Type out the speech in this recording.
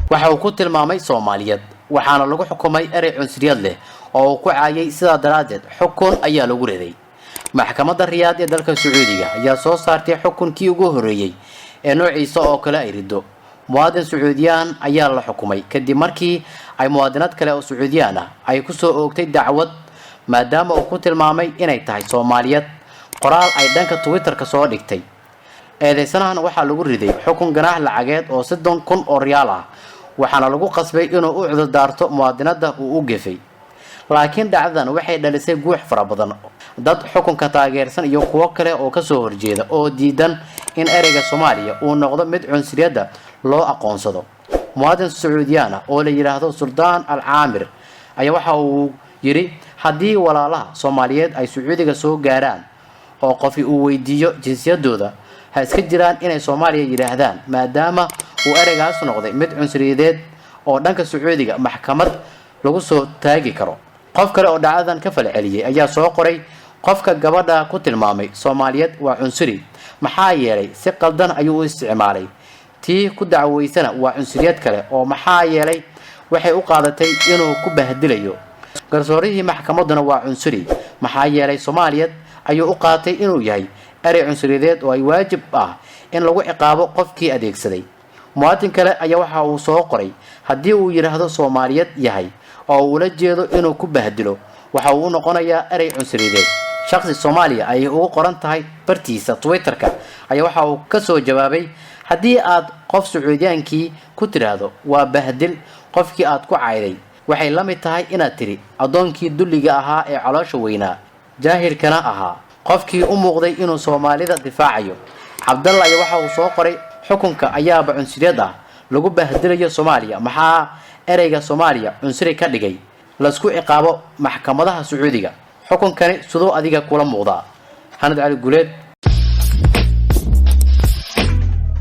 Waxa uu ku tilmaamay Soomaaliyeed, waxaana lagu xukumay erey cunsuriyad leh oo uu ku caayay. Sidaa daraaddeed xukun ayaa lagu riday. Maxkamadda Riyaad ee dalka Sacuudiga ayaa soo saartay xukunkii ugu horreeyey ee noociisa oo kale ay riddo. Muwaadin Sacuudiyaan ayaa la xukumay kadib markii ay muwaadinad kale oo Sacuudiyaan ah ay kusoo oogtay dacwad, maadaama uu ku tilmaamay inay tahay Soomaaliyeed qoraal ay dhanka Twitterka soo dhigtay. Eedeysanahan waxaa lagu riday xukun ganaax lacageed oo 30,000 oo riyaal ah, waxaana lagu qasbay inuu u cudurdaarto muwaadinada uu u gefay. Laakiin dhacdadan waxay dhalisay guux fara badan, dad xukunka taageersan iyo kuwo kale oo kasoo horjeeda oo diidan in ereyga Soomaaliya uu noqdo mid cunsuriyadda loo aqoonsado. Muwaadin Sacuudiyaan ah oo la yidhaahdo Suldaan Al Caamir ayaa waxa uu yidhi: "Haddii walaalaha Soomaaliyeed ay Sacuudiga soo gaaraan oo qofi uu weydiiyo jinsiyadooda, ha iska jiraan inay Soomaaliya yidhaahdaan, maadaama uu ereygaas noqday mid cunsuriyadeed oo dhanka Sacuudiga maxkamad lagu soo taagi karo." Qof kale oo dhacdadan ka falceliyey ayaa soo qoray: "Qofka gabadha ku tilmaamay Soomaaliyeed waa cunsuri, maxaa yeelay si qaldan ayuu u isticmaalay. Tii ku dacweysana waa cunsuriyad kale, oo maxaa yeelay waxay u qaadatay inuu ku bahdilayo. Garsoorihii maxkamadduna waa cunsuri, maxaa yeelay Soomaaliyeed ayuu u qaatay inuu yahay erey cunsuriyadeed oo ay waajib ah in lagu ciqaabo qofkii adeegsaday." Muwaadin kale ayaa waxa uu soo qoray: "Haddii uu yidhaahdo Soomaaliyeed yahay oo uu ula jeedo inuu ku bahdilo, waxa uu u noqonayaa erey cunsuriyadeed." Shaqsi Soomaaliya ayay ugu qoran tahay bartiisa Twitterka ayaa waxa uu kasoo jawaabay: "Haddii aad qof Sacuudiyaankii ku tidhaahdo waa bahdil, qofkii aad ku cayday waxay la mid tahay inaad tidhi addoonkii dulliga ahaa ee caloosha weynaa, jaahilkana ahaa." Qofkii u muuqday inuu Soomaalida difaacayo, Cabdalla, ayaa waxa uu soo qoray: "Xukunka ayaaba cunsuriyad ah lagu bahdilayo Soomaaliya. Maxaa ereyga Soomaaliya cunsuri ka dhigay laysku ciqaabo maxkamadaha Sacuudiga? Xukunkani siduu adiga kula muuqdaa?" Hanad Cali Guleed.